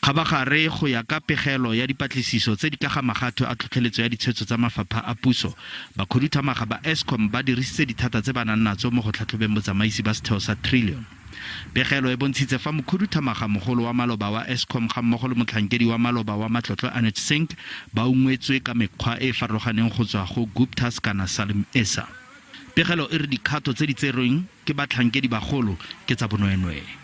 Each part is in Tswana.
Kgabagare, go ya ka pegelo ya dipatlisiso tse di ka ga magatwe a tlhotlheletso ya ditshwetso tsa mafapha a puso, bakhuduthamaga ba Eskom ba dirisitse dithata tse ba nang natso mo go tlhatlhobeng botsamaisi ba setheo sa Trillion. Pegelo e bontshitse fa mokhuduthamaga mogolo wa maloba wa Eskom gammogo le motlhankedi wa maloba wa matlotlo Anuj Singh ba ungwetswe ka mekgwa e e farologaneng go tswa go Guptas kana Salim Essa. Pegelo e re dikgato tse di tserweng ke batlhankedi bagolo ke tsa bonweenwee.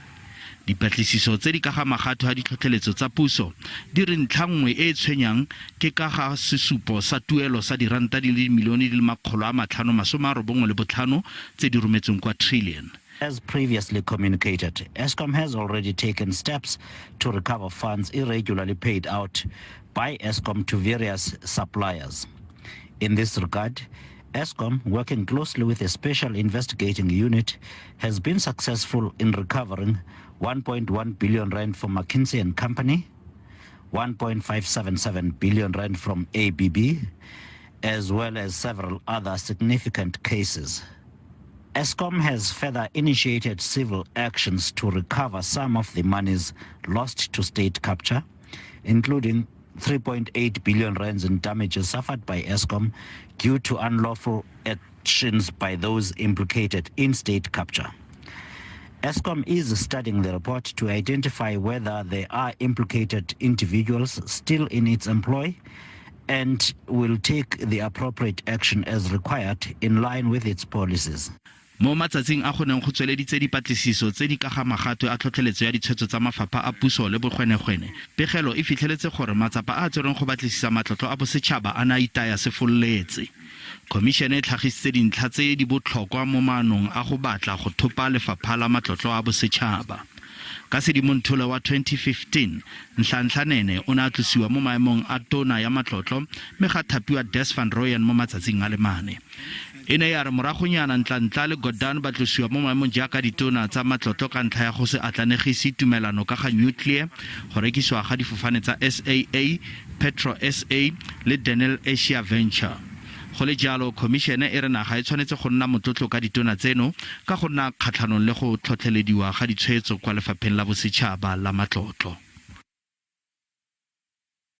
Dipatlisiso tse di ka ga magatho a ditlhotlheletso tsa puso di re ntlha nngwe e e tshwenyang ke ka ga sesupo sa tuelo sa diranta di le dimilione di le 595 tse di rometsweng kwa Trillion. As previously communicated, Eskom has already taken steps to recover funds irregularly paid out by Eskom to various suppliers. In this regard, Eskom, working closely with a special investigating unit, has been successful in recovering 1.1 billion rand from McKinsey and Company, 1.577 billion rand from ABB, as well as several other significant cases. Eskom has further initiated civil actions to recover some of the monies lost to state capture, including 3.8 billion rands in damages suffered by Eskom due to unlawful actions by those implicated in state capture. Eskom is studying the report to identify whether there are implicated individuals still in its employ and will take the appropriate action as required in line with its policies. Mo matsatsing a go neng go tsweleditse dipatlisiso tse di ka ga magatwe a tlhotlheletso ya ditshwetso tsa mafapha a puso le bogwenegwene, pegelo e fitlheletse gore matsapa a a tserweng go batlisisa matlotlo a bosetšhaba a ne a itaya sefololetse. Khomišene e tlhagisitse dintlha tse di botlhokwa mo maanong a go batla go thopa lefapha la matlotlo a bosetšhaba. Ka Sedimonthole wa 2015, Nhlanhla Nene o ne a tlosiwa mo maemong a tona ya matlotlo mme ga thapiwa Des van Rooyen mo matsatsing a le mane. E ne ya re moragonyana Ntlantla le Gordhan ba tlosiwa mo maemong jaaka ditona tsa matlotlo ka ntlha ya go se atlanegise tumelano ka ga nuclear, go rekisiwa ga difofane tsa SAA, Petro SA le Denel Asia Venture. Go le jalo, khomišene e re naga e tshwanetse go nna motlotlo ka ditona tseno ka go nna kgatlhanong le go tlhotlhelediwa ga ditshwetso kwa lefapheng la bosetšhaba la matlotlo.